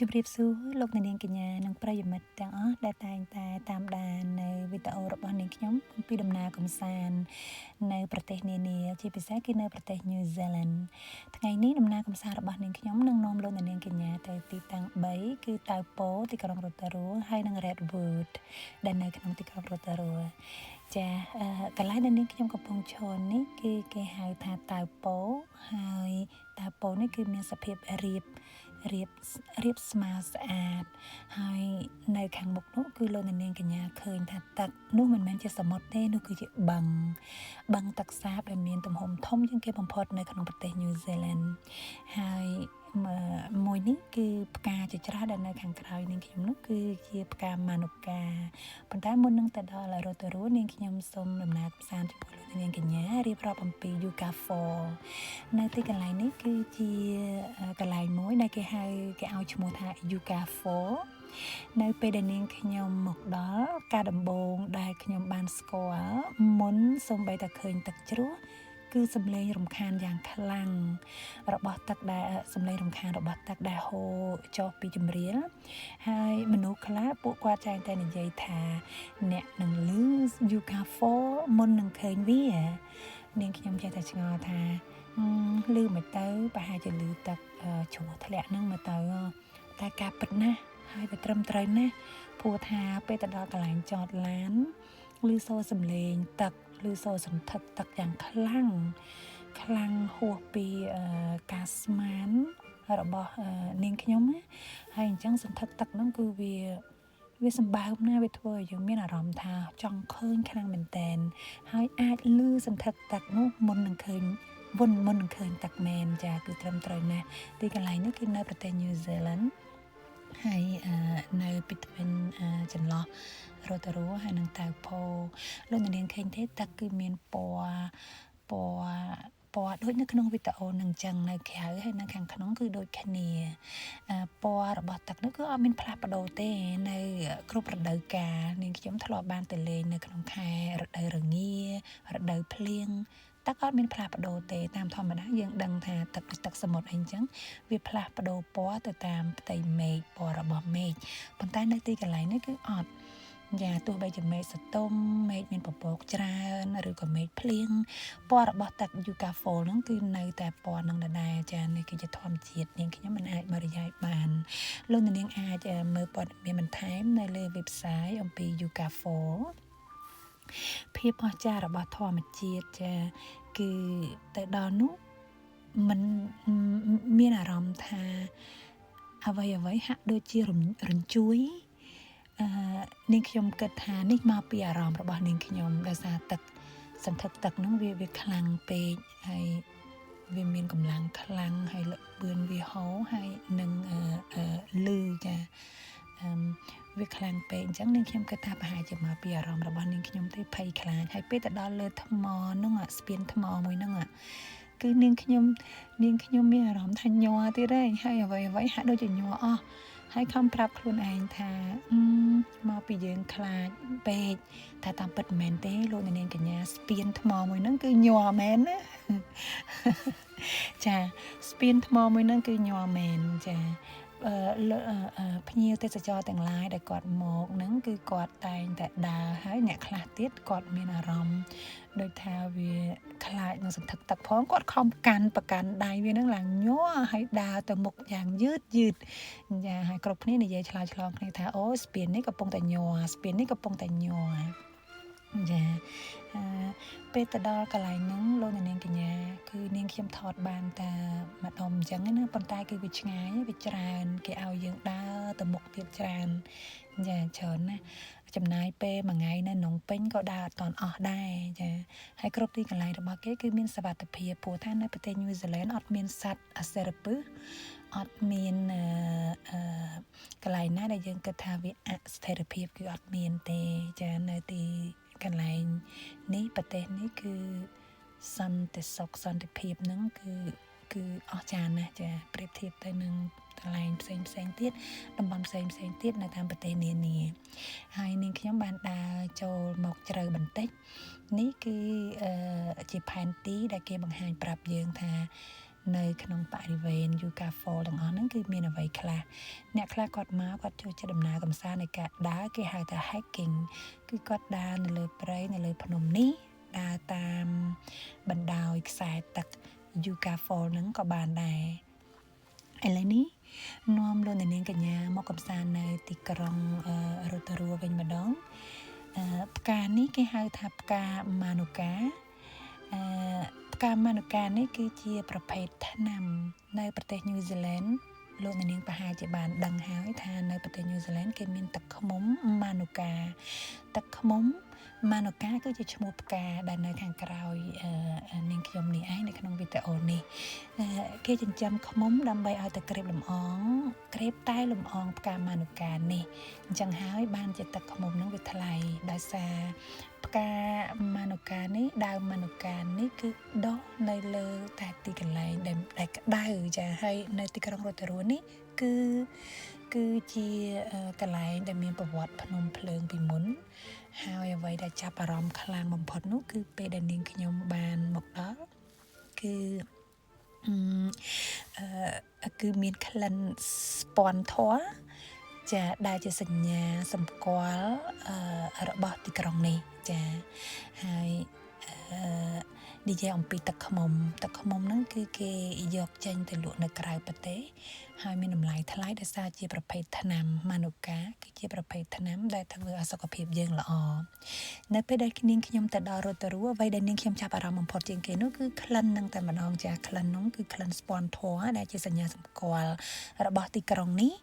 ជម្រាបសួរលោកអ្នកនាងកញ្ញានិងប្រិយមិត្តទាំងអស់ដែលតែងតែតាមដាននៅវីដេអូរបស់នាងខ្ញុំអំពីដំណើរកម្សាន្តនៅប្រទេសនានាជាពិសេសគឺនៅប្រទេស New Zealand ថ្ងៃនេះដំណើរកម្សាន្តរបស់នាងខ្ញុំនឹងនាំលោកអ្នកនាងកញ្ញាទៅទីតាំង3គឺតៅប៉ូទីក្រុង Rotorua ហើយនិង Redwood ដែលនៅក្នុងទីក្រុង Rotorua ចាអឺកន្លែងដែលនាងខ្ញុំកំពុងឈរនេះគឺគេហៅថាតៅប៉ូហើយតៅប៉ូនេះគឺមានសភាពរៀបរៀបរៀបស្មើស្អាតហើយនៅខាងមុខនោះគឺលោកអ្នកនាងកញ្ញាឃើញថាទឹកនោះមិនមែនជាសមុទ្រទេនោះគឺជាបឹងបឹងទឹកសាបដែលមានទំហំធំជាងគេបំផុតនៅក្នុងប្រទេស New Zealand ហើយមួយនេះគឺផ្កាជាច្រើនដែលនៅខាងក្រោយនាងខ្ញុំនោះគឺជាផ្កាម៉ានូកាប៉ុន្តែមុននឹងទៅដល់រ៉ូតូរូនាងខ្ញុំសូមដំណើរកម្សាន្តជាមួយលោកនាងកញ្ញារៀបរាប់អំពី Yucca Fall នៅទីកន្លែងនេះគឺជាកន្លែងមួយដែលគេហៅគេឲ្យឈ្មោះថា Yucca Fall នៅពេលដែលនាងខ្ញុំមកដល់ការដំបូងដែលខ្ញុំបានស្គាល់មុនសូម្បីតែឃើញទឹកជ្រោះគឺសំឡេងរំខានយ៉ាងខ្លាំងរបស់ទឹកដែលសំឡេងរំខានរបស់ទឹកដែលហូរចុះពីជំរាលហើយមនុស្សខ្លះពួកគាត់ចែងតែនិយាយថាអ្នកនឹងលឺ Yucca Fall មុននឹងឃើញវានាងខ្ញុំចេះតែឆ្ងល់ថាលឺមិនទៅប្រហែលជាលឺទឹកជ្រោះធ្លាក់ហ្នឹងមកទៅតែការពិតណាស់ហើយវាត្រឹមត្រូវណាស់ព្រោះថាពេលទៅដល់កន្លែងចតឡានឮសូរសំឡេងទឹកឮសូរសន្ធឹកទឹកយ៉ាងខ្លាំងខ្លាំងហួសពីការស្មានរបស់នាងខ្ញុំណាហើយអញ្ចឹងសន្ធឹកទឹកហ្នឹងគឺវាវាសម្បើមណាស់វាធ្វើឲ្យយើងមានអារម្មណ៍ថាចង់ឃើញខ្លាំងមែនតែនហើយអាចលឺសន្ធឹកទឹកនោះមុននឹងឃើញវុនមុននឹងឃើញទឹកមែនចាគឺត្រឹមត្រូវណាស់ទីកន្លែងនេះគឺនៅប្រទេស New Zealand ហើយនៅពីទ្វិនចន្លោះរ៉ូតូរូហើយនឹងតៅផូលោកអ្នកនាងឃើញទេទឹកគឺមានពណ៌ពណ៌ពណ៌ដូចនៅក្នុងវីដេអូនឹងចឹងនៅក្រៅហើយនៅខាងក្នុងគឺដូចគ្នាពណ៌របស់ទឹកនោះគឺអត់មានផ្លាស់ប្ដូរទេនៅគ្រប់រដូវកាលនាងខ្ញុំធ្លាប់បានទៅលេងនៅក្នុងខែរដូវរងារដូវភ្លៀងទឹកអត់មានផ្លាស់ប្ដូរទេតាមធម្មតាយើងដឹងថាទឹកដូចទឹកសមុទ្រអីចឹងវាផ្លាស់ប្ដូរពណ៌ទៅតាមផ្ទៃមេឃពណ៌របស់មេឃប៉ុន្តែនៅទីកន្លែងនេះគឺអត់យ៉ាទោះបីជាមេឃសតុំមេឃមានពពកច្រើនឬក៏មេឃភ្លៀងពណ៌របស់ទឹក Yucca Fall ហ្នឹងគឺនៅតែពណ៌នឹងដដែលចានេះគឺជាធម្មជាតិនាងខ្ញុំមិនអាចបរិយាយបានលោកនាងអាចមើលព័ត៌មានបន្ថែមនៅលើ website អំពី Yucca Fall ភាពអស្ចារ្យរបស់ធម្មជាតិចាគឺទៅដល់នោះมันមានអារម្មណ៍ថាអ្វីអ្វីហាក់ដូចជារញ្ជួយអឺនាងខ្ញុំគិតថានេះមកពីអារម្មណ៍របស់នាងខ្ញុំដោយសារទឹកសន្ធឹកទឹកហ្នឹងវាវាខ្លាំងពេកហើយវាមានកម្លាំងខ្លាំងហើយលបឿនវាហូរហើយនឹងលឺចាអឺវាខ្លាំងពេកអញ្ចឹងនាងខ្ញុំគិតថាប្រហែលជាមកពីអារម្មណ៍របស់នាងខ្ញុំទេភ័យខ្លាចហើយពេលទៅដល់លើថ្មហ្នឹងស្ពានថ្មមួយហ្នឹងគឺនាងខ្ញុំនាងខ្ញុំមានអារម្មណ៍ថាញ័រទៀតហើយហើយអ្វីអ្វីហាក់ដូចជាញ័រអស់ហើយខំប្រាប់ខ្លួនឯងថាមកពីយើងខ្លាចពេកតែតាមពិតមិនមែនទេលោកនាងកញ្ញាស្ពានថ្មមួយហ្នឹងគឺញ័រមែនណាចាស្ពានថ្មមួយហ្នឹងគឺញ័រមែនចាភ្ញៀវទេសចរទាំងឡាយដែលគាត់មកហ្នឹងគឺគាត់តែងតែដើរហើយអ្នកខ្លះទៀតគាត់មានអារម្មណ៍ដូចថាវាខ្លាចនឹងសន្ធឹកទឹកផងគាត់ខំកាន់ប្រកាន់ដៃវានឹងឡើងញ័រហើយដើរទៅមុខយ៉ាងយឺតយឺតចាហើយគ្រប់គ្នានិយាយឆ្លើយឆ្លងគ្នាថាអូស្ពាននេះកំពុងតែញ័រស្ពាននេះកំពុងតែញ័រចាអឺពេលទៅដល់កន្លែងហ្នឹងលោកនាងកញ្ញាគឺនាងខ្ញុំថតបានតែម្ដុំអញ្ចឹងណាប៉ុន្តែគឺវាឆ្ងាយវាច្រើនគេឲ្យយើងដើរទៅមុខទៀតច្រើនចាច្រើនណាចំណាយពេលមួយថ្ងៃនៅក្នុងពេញក៏ដើរអត់តាន់អស់ដែរចាហើយគ្រប់ទីកន្លែងរបស់គេគឺមានសុវត្ថិភាពព្រោះថានៅប្រទេសញូហ្សេឡង់អត់មានសត្វអាសិរពិសអត់មានអឺកន្លែងណាដែលយើងគិតថាវាអស្ថិរភាពគឺអត់មានទេចានៅទីកន្លែងនេះប្រទេសនេះគឺសន្តិសុខសន្តិភាពហ្នឹងគឺគឺអស្ចារ្យណាស់ចាប្រៀបធៀបទៅនឹងកន្លែងផ្សេងផ្សេងទៀតតំបន់ផ្សេងផ្សេងទៀតនៅតាមប្រទេសនានាហើយនាងខ្ញុំបានដើរចូលមកជ្រៅបន្តិចនេះគឺជាផែនទីដែលគេបង្ហាញប្រាប់យើងថា នៅក្នុងបរិវេណ Eucla Falls ទាំងអស់ហ្នឹងគឺមានអ្វីខ្លះអ្នកខ្លះគាត់មកគាត់ចូលចិត្តដំណើរកម្សាន្តនៃការដើរគេហៅថា hiking គឺគាត់ដើរនៅលើព្រៃនៅលើភ្នំនេះដើរតាមបណ្ដោយខ្សែទឹក Eucla Falls ហ្នឹងក៏បានដែរឥឡូវនេះនាំលោកអ្នកនាងកញ្ញាមកកំសាន្តនៅទីក្រុងរ៉ូតូរួវិញម្ដងផ្កានេះគេហៅថាផ្កាម៉ានូកាផ្កាម៉ានូកានេះគឺជាប្រភេទថ្នាំនៅប្រទេសញូហ្សេឡង់លោកអ្នកនាងប្រហែលជាបានដឹងហើយថានៅប្រទេសញូហ្សេឡង់គេមានទឹកឃ្មុំម៉ានូកាទឹកឃ្មុំម៉ានូកាគឺជាឈ្មោះផ្កាដែលនៅខាងក្រោយនាងខ្ញុំនេះឯងនៅក្នុងវីដេអូនេះគេចិញ្ចឹមឃ្មុំដើម្បីឲ្យទៅក្រេបលំអងក្រេបតែលំអងផ្កាម៉ានូកានេះអញ្ចឹងហើយបានជាទឹកឃ្មុំនឹងវាថ្លៃដោយសារផ្កាម៉ានូកានេះដើមម៉ានូកានេះគឺដុះនៅលើតែទីកន្លែងដែលក្តៅចាហើយនៅទីក្រុងរ៉ូតូរួនេះគឺជាកន្លែងដែលមានប្រវត្តិភ្នំភ្លើងពីមុនហើយអ្វីដែលចាប់អារម្មណ៍ខ្លាំងបំផុតនោះគឺពេលដែលនាងខ្ញុំបានមកដល់គឺគឺមានក្លិនស្ពាន់ធរចាដែលជាសញ្ញាសម្គាល់របស់ទីក្រុងនេះចាហើយអឺនិយាយអំពីទឹកឃ្មុំទឹកឃ្មុំហ្នឹងគឺគេយកចេញទៅលក់នៅក្រៅប្រទេសហើយមានតម្លៃថ្លៃដោយសារជាប្រភេទថ្នាំម៉ានូកាគឺជាប្រភេទថ្នាំដែលធ្វើឲ្យសុខភាពយើងល្អនៅពេលដែលនាងខ្ញុំទៅដល់រ៉ូតូរួអ្វីដែលនាងខ្ញុំចាប់អារម្មណ៍បំផុតជាងគេនោះគឺក្លិននឹងតែម្ដងចាក្លិននោះគឺក្លិនស្ពាន់ធរដែលជាសញ្ញាសម្គាល់របស់ទីក្រុងនេះ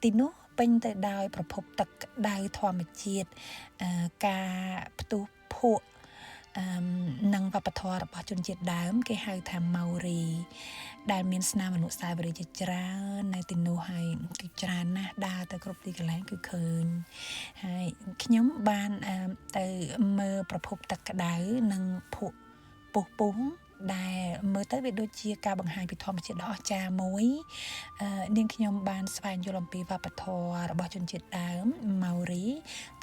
ទីនោះពេញទៅដោយប្រភពទឹកក្តៅធម្មជាតិការផ្ទុះភក់និងវប្បធម៌របស់ជនជាតិដើមគេហៅថាម៉ៅរីដែលមានស្នាមអនុស្សាវរីយ៍ជាច្រើននៅទីនោះហើយគឺច្រើនណាស់ដើរទៅគ្រប់ទីកន្លែងគឺឃើញហើយខ្ញុំបានទៅមើលប្រភពទឹកក្តៅនិងភក់ពុះពុះដែលមើលទៅវាដូចជាការបង្ហាញពីធម្មជាតិដ៏អស្ចារ្យមួយនាងខ្ញុំបានស្វែងយល់អំពីវប្បធម៌របស់ជនជាតិដើមម៉ៅរី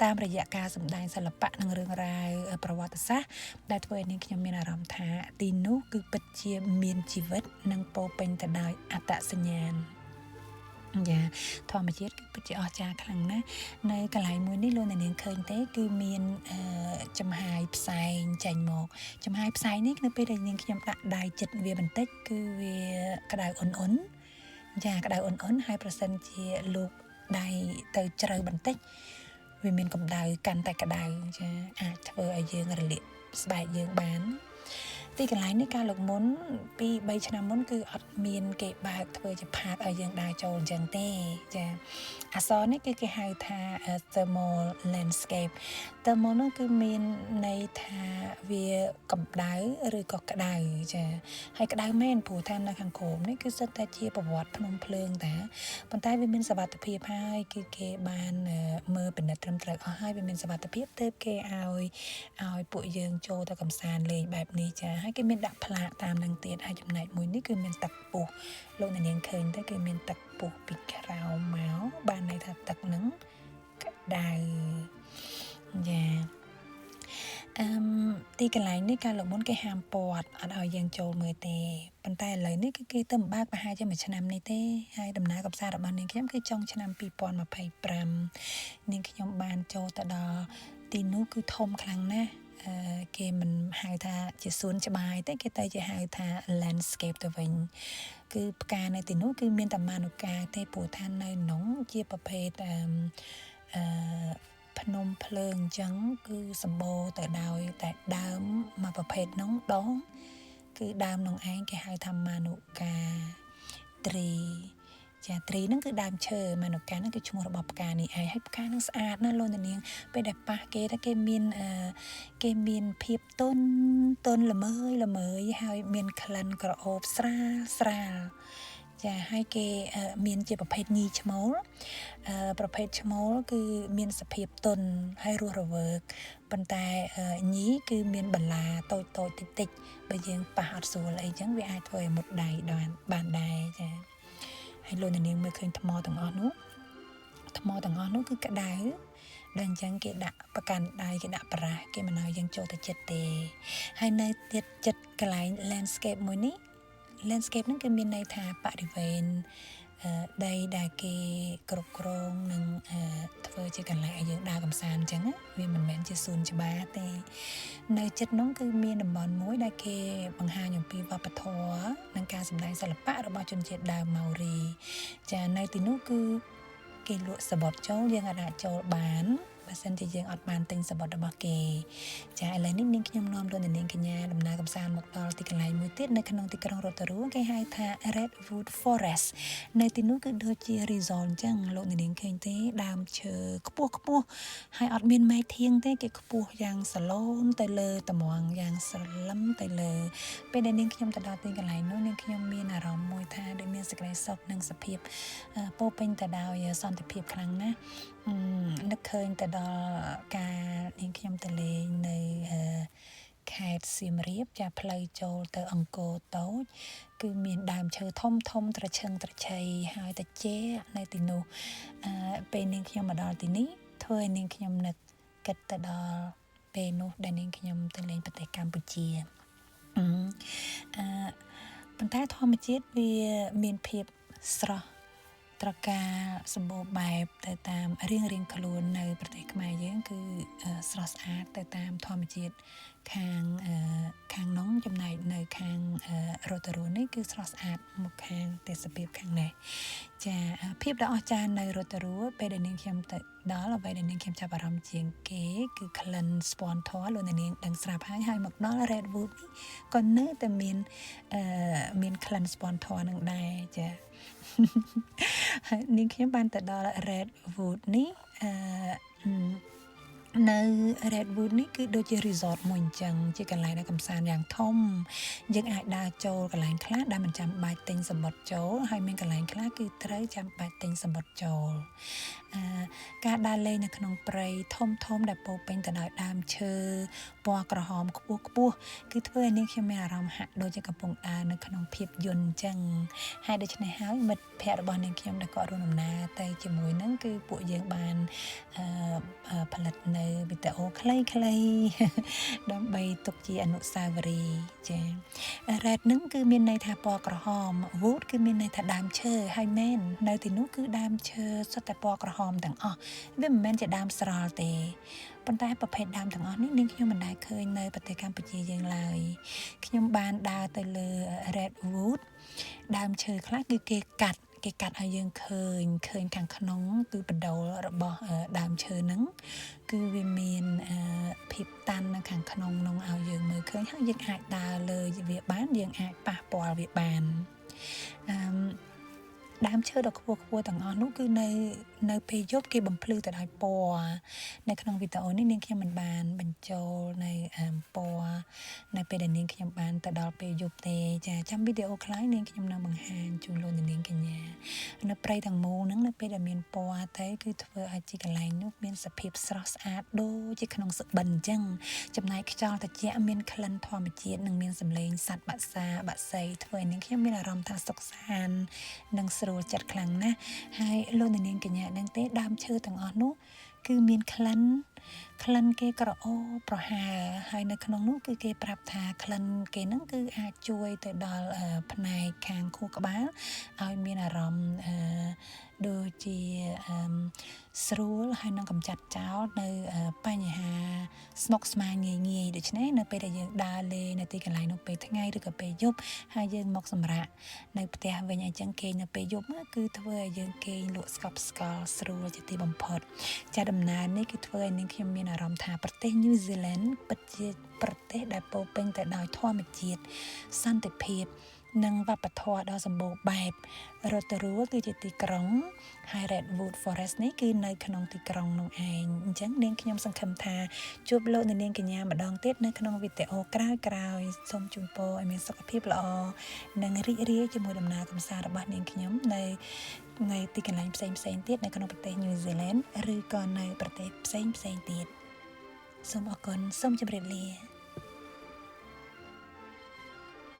តាមរយៈការសម្ដែងសិល្បៈនិងរឿងរ៉ាវប្រវត្តិសាស្ត្រដែលធ្វើឲ្យនាងខ្ញុំមានអារម្មណ៍ថាទីនោះគឺពិតជាមានជីវិតនិងពោពេញទៅដោយអត្តសញ្ញាណយ៉ាធម្មជាតិគឺពិតជាអស្ចារ្យខ្លាំងណាស់នៅកន្លែងមួយនេះលោកអ្នកនាងឃើញទេគឺមានចំហាយផ្សែងចេញមកចំហាយផ្សែងនេះនៅពេលដែលនាងខ្ញុំដាក់ដៃចិត្តវាបន្តិចគឺវាក្តៅអ៊ុនអ៊ុនចាក្តៅអ៊ុនអ៊ុនហើយប្រសិនជាលោកដៃទៅជ្រៅបន្តិចវាមានកម្ដៅកាន់តែក្តៅចាអាចធ្វើឲ្យយើងរលាកស្បែកយើងបានទីកន្លែងនេះកាលលោកមុនពី3ឆ្នាំមុនគឺអត់មានគេបើកធ្វើជា park ឲ្យយើងដើរចូលអញ្ចឹងទេចាអក្សរនេះគឺគេហៅថា thermal landscape thermal នោះគឺមានន័យថាវាកម្ដៅឬក៏ក្តៅចាហើយក្តៅមែនព្រោះថានៅខាងក្រោមនេះគឺសិតតែជាប្រវត្តិភ្នំភ្លើងតាប៉ុន្តែវាមានសវត្ថភាពហើយគឺគេបានមើលពិនិត្យត្រឹមត្រូវអស់ហើយវាមានសវត្ថភាពទើបគេឲ្យឲ្យពួកយើងចូលទៅកំសាន្តលេងបែបនេះចាហើយគេមានដាក់ផ្លាកតាមនឹងទៀតហើយចំណែកមួយនេះគឺមានទឹកពុះលោកអ្នកនាងឃើញទៅគឺមានទឹកពុះពីក្រោមមកបានន័យថាទឹកហ្នឹងក្តៅចាអឹមទីកន្លែងនេះកាលលោកមុនគេហាមព័ទ្ធអត់ឲ្យយើងចូលមើលទេប៉ុន្តែឥឡូវនេះគឺគេទៅបើកប្រហែលជាមួយឆ្នាំនេះទេហើយដំណើរកម្សាន្តរបស់នាងខ្ញុំគឺចុងឆ្នាំ2025នាងខ្ញុំបានចូលទៅដល់ទីនោះគឺធំខ្លាំងណាស់គេមិនហៅថាជាសួនច្បារទេគេទៅជាហៅថា landscape ទៅវិញគឺផ្កានៅទីនោះគឺមានតែម៉ានូកាទេព្រោះថានៅក្នុងជាប្រភេទអឺអឺភ្នំភ្លើងអញ្ចឹងគឺសម្បូរទៅដោយតែដើមមួយប្រភេទនោះដងគឺដើមនោះឯងគេហៅថាម៉ានូកា tree ចា tree ហ្នឹងគឺដើមឈើម៉ានូកាហ្នឹងគឺឈ្មោះរបស់ផ្កានេះឯងហើយផ្កាហ្នឹងស្អាតណាស់លោកនាងពេលដែលប៉ះគេទៅគេមានគេមានភាពទន់ទន់ល្មើយល្មើយហើយមានក្លិនក្រអូបស្រាលស្រាលចាហើយគេមានជាប្រភេទញីឈ្មោលប្រភេទឈ្មោលគឺមានសភាពទន់ហើយរស់រវើកប៉ុន្តែញីគឺមានបន្លាតូចតូចតិចតិចបើយើងប៉ះអត់ស្រួលអីចឹងវាអាចធ្វើឲ្យមុតដៃបានដែរចាហើយលោកនាងមើលឃើញថ្មទាំងអស់នោះថ្មទាំងអស់នោះគឺក្តៅដល់អញ្ចឹងគេដាក់ប្រកាន់ដៃគេដាក់ប្រាស់គេមិនឲ្យយើងចូលទៅចិត្តទេហើយនៅទៀតចិត្តកន្លែង landscape មួយនេះ landscape ហ្នឹងគឺមានន័យថាបរិវេណដីដែលគេគ្រប់គ្រងនិងធ្វើជាកន្លែងឲ្យយើងដើរកម្សាន្តអញ្ចឹងណាវាមិនមែនជាសួនច្បារទេនៅចិត្តនោះគឺមានតំបន់មួយដែលគេបង្ហាញអំពីវប្បធម៌និងការសម្ដែងសិល្បៈរបស់ជនជាតិដើមម៉ាអូរីចានៅទីនោះគឺគេលក់សំបុត្រចូលយើងអាចចូលបានបើសិនជាយើងអត់បានទិញសំបុត្ររបស់គេចាឥឡូវនេះនាងខ្ញុំនាំលោកនាងកញ្ញាដំណើរកម្សាន្តមកដល់ទីកន្លែងមួយទៀតនៅក្នុងទីក្រុងរ៉ូតូរូគេហៅថា Redwood Forest នៅទីនោះគឺដូចជា resort អញ្ចឹងលោកនាងឃើញទេដើមឈើខ្ពស់ខ្ពស់ហើយអត់មានមែកធៀងទេគេខ្ពស់យ៉ាងសឡូនទៅលើតម្រងយ៉ាងស្រលឹមទៅលើពេលដែលនាងខ្ញុំទៅដល់ទីកន្លែងនោះនាងខ្ញុំមានអារម្មណ៍មួយថាដូចមានសេចក្តីសុខនិងសភាពពោពេញទៅដោយសន្តិភាពខ្លាំងណាស់នឹកឃើញទៅដល់ការនាងខ្ញុំទៅលេងនៅខេត្តសៀមរាបចាផ្លូវចូលទៅអង្គរតូចគឺមានដើមឈើធំធំត្រឈឹងត្រឆៃហើយតិចនៅទីនោះអឺពេលនាងខ្ញុំមកដល់ទីនេះធ្វើឲ្យនាងខ្ញុំនឹកគិតទៅដល់ពេលនោះដែលនាងខ្ញុំទៅលេងប្រទេសកម្ពុជាអឺប៉ុន្តែធម្មជាតិវាមានភាពស្រស់ត្រកាលសម្បូរបែបទៅតាមរៀងរៀងខ្លួននៅប្រទេសខ្មែរយើងគឺស្រស់ស្អាតទៅតាមធម្មជាតិខាងខាងនងចំណែកនៅខាងរ៉ូតូរូនេះគឺស្រស់ស្អាតមកខាងទេសភាពខាងនេះចាភាពដ៏អស្ចារ្យនៅរ៉ូតូរូពេលដែលនាងខ្ញុំទៅដល់អ្វីដែលនាងខ្ញុំចាប់អារម្មណ៍ជាងគេគឺក្លិនស្ពាន់ធរលោកនាងដឹងស្រាប់ហើយហើយមកដល់ Redwood នេះក៏នៅតែមានអឺមានក្លិនស្ពាន់ធរនឹងដែរចាហើយនាងខ្ញុំបានទៅដល់ Redwood នេះអឺនៅ Redwood នេះគឺដូចជា resort មួយអញ្ចឹងជាកន្លែងដែលកំសាន្តយ៉ាងធំយើងអាចដើរចូលកន្លែងខ្លះដែលមិនចាំបាច់ទិញសំបុត្រចូលហើយមានកន្លែងខ្លះគឺត្រូវចាំបាច់ទិញសំបុត្រចូលអឺការដើរលេងនៅក្នុងព្រៃធំធំដែលពោពេញទៅដោយដើមឈើពណ៌ក្រហមខ្ពស់ខ្ពស់គឺធ្វើឲ្យនាងខ្ញុំមានអារម្មណ៍ហាក់ដូចជាកំពុងដើរនៅក្នុងភាពយន្តអញ្ចឹងហើយដូច្នេះហើយមិត្តភ័ក្តិរបស់នាងខ្ញុំដែលគាត់រួមដំណើរទៅជាមួយនឹងគឺពួកយើងបានអឺផលិតនៅវីដេអូខ្លីៗដើម្បីទុកជាអនុស្សាវរីយ៍ចា Red នឹងគឺមានន័យថាពណ៌ក្រហម Wood គឺមានន័យថាដើមឈើហើយមែននៅទីនោះគឺដើមឈើសុទ្ធតែពណ៌ក្រហមទាំងអស់វាមិនមែនជាដើមស្រល់ទេប៉ុន្តែប្រភេទដើមទាំងអស់នេះនាងខ្ញុំមិនដែលឃើញនៅប្រទេសកម្ពុជាយើងឡើយខ្ញុំបានដើរទៅលើ Redwood ដើមឈើខ្លះគឺគេកាត់គេកាត់ឲ្យយើងឃើញឃើញខាងក្នុងគឺបដូលរបស់ដើមឈើហ្នឹងគឺវាមានភាពតាន់នៅខាងក្នុងនោះឲ្យយើងមើលឃើញហើយយើងអាចដើរលើវាបានយើងអាចប៉ះពាល់វាបានអឺដើមឈើដ៏ខ្ពស់ខ្ពស់ទាំងអស់នោះគឺនៅនៅពេលយប់គេបំភ្លឺទៅដោយពណ៌នៅក្នុងវីដេអូនេះនាងខ្ញុំមិនបានបញ្ចូលនៅពណ៌នៅពេលដែលនាងខ្ញុំបានទៅដល់ពេលយប់ទេចាចាំវីដេអូខ្លះនាងខ្ញុំនឹងបង្ហាញជូនលោកនាងកញ្ញានៅព្រៃទាំងមូលហ្នឹងនៅពេលដែលមានពណ៌ទៅគឺធ្វើឲ្យជាកន្លែងនោះមានសភាពស្រស់ស្អាតដូចជាក្នុងសុបិនអញ្ចឹងចំណែកខ្យល់ត្រជាក់មានក្លិនធម្មជាតិនិងមានសម្លេងសត្វបក្សាបក្សីធ្វើឲ្យនាងខ្ញុំមានអារម្មណ៍ថាសុខសាន្តនិងស្រួលចិត្តខ្លាំងណាស់ហើយលោកនាងកញ្ញាដឹងទេដើមឈើទាំងអស់នោះគឺមានក្លិនក្លិនគេក្រអូបប្រហើរហើយនៅក្នុងនោះគឺគេប្រាប់ថាក្លិនគេហ្នឹងគឺអាចជួយទៅដល់ផ្នែកខាងខួរក្បាលឲ្យមានអារម្មណ៍ដូចជាស្រួលហើយនឹងកម្ចាត់ចោលនៅបញ្ហាស្មុគស្មាញងាយងាយដូច្នេះនៅពេលដែលយើងដើរលេងនៅទីកន្លែងនោះពេលថ្ងៃឬក៏ពេលយប់ហើយយើងមកសម្រាកនៅផ្ទះវិញអញ្ចឹងគេងនៅពេលយប់គឺធ្វើឲ្យយើងគេងលក់ស្កប់ស្កល់ស្រួលជាទីបំផុតចាដំណើរនេះគឺធ្វើឲ្យនាងខ្ញុំមានអារម្មណ៍ថាប្រទេស New Zealand ពិតជាប្រទេសដែលពោពេញទៅដោយធម្មជាតិសន្តិភាពនិងវប្បធម៌ដ៏សម្បូរបែបរ៉ូតូរូគឺជាទីក្រុងហើយ Redwood Forest នេះគឺនៅក្នុងទីក្រុងនោះឯងអញ្ចឹងនាងខ្ញុំសង្ឃឹមថាជួបលោកនាងកញ្ញាម្ដងទៀតនៅក្នុងវីដេអូក្រោយៗសូមជូនពរឲ្យមានសុខភាពល្អនិងរីករាយជាមួយដំណើរកម្សាន្តរបស់នាងខ្ញុំនៅនៅទីកន្លែងផ្សេងៗទៀតនៅក្នុងប្រទេស New Zealand ឬក៏នៅប្រទេសផ្សេងៗទៀតសូមអរគុណសូមជម្រាបលា។